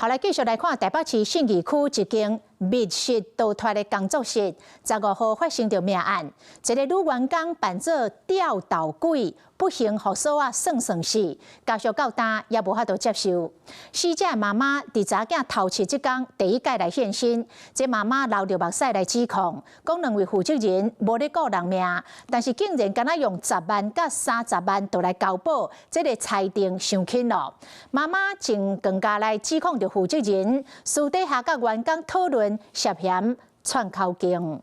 好，來繼續來看台北市信義區一間密室逃脫的工作室，15號發生著命案，一个女員工扮做吊豆鬼，不幸予鎖仔算算死，家屬到今也無法度接受。死者的媽媽佇查囝頭七這工第一擺來現身，這媽媽流著目屎來指控，講兩位負責人無咧顧人命，但是竟然敢若用十萬佮30萬就來交保，這个裁定傷輕咯。媽媽前更加來指控著負責人私底下佮員工討論涉嫌串口徑。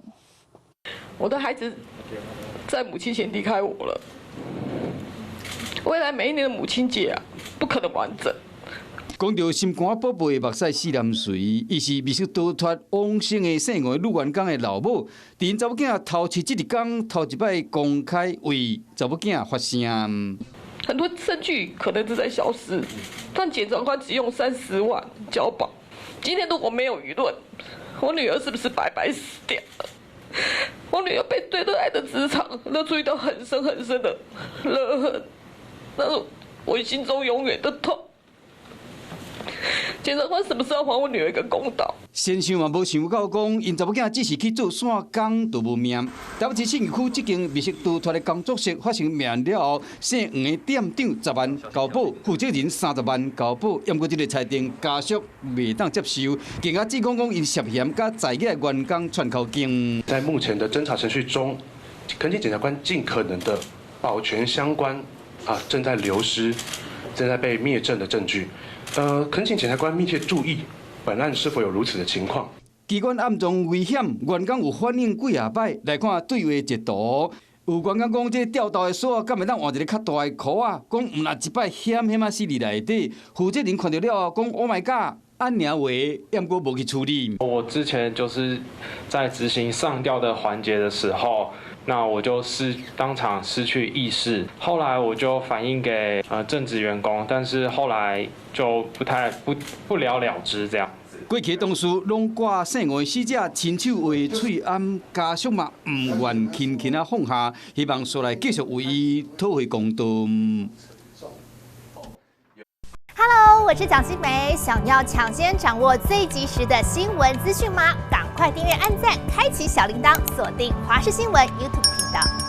我的孩子在母親節離開我了，未來每一年的母親節啊，不可能完整。講著心肝寶貝目屎四連隨，伊是密室逃脫往生的姓黃女員工的老母，佇𪜶查某囝頭七這一工，頭一擺公開為查某囝發聲。很多證據可能正在消失，但檢察官只用30萬交保。今天如果沒有輿論，我女兒是不是白白死掉了？我女兒被最熱愛的職場勒出一道很深很深的勒痕，那是我心中永遠的痛。檢察官什麼時候還我女兒一個公道？先生嘛無想到講，𪜶查某囝只是去做散工就無命。台北市信義區這間密室逃脫的工作室發生命案了後，姓黃的店長十萬交保，負責人30萬交保。毋過這个裁定家屬袂當接受，更加指控講𪜶涉嫌佮在業的員工串口徑。在目前的偵查程序中，懇請檢察官盡可能的保全相關啊正在流失、正在被滅證的證據。懇請檢察官密切注意本案是否有如此的情況。機關暗藏危險，員工有反應幾仔擺，來看對話截圖。有員工講，這吊豆的鎖敢會當換一个較大的箍仔？講毋若一擺險險仔死佇內底。負責人看著了後，講 Oh my God，按呢話，毋過無去處理。我之前就是在執行上吊的環節的時候，那我就是當場失去意識。後來我就反映給正職員工，但是後來就不太不不了了之這樣。過去同事攏掛姓黃的死者親手畫喙罨，家屬嘛毋願輕輕仔放下，希望煞來繼續為伊討回公道。 Hello，我是蔣新梅，想要搶先掌握最及時的新聞資訊嗎？趕快訂閱、按讚、開啟小鈴鐺，鎖定華視新聞 YouTube 頻道。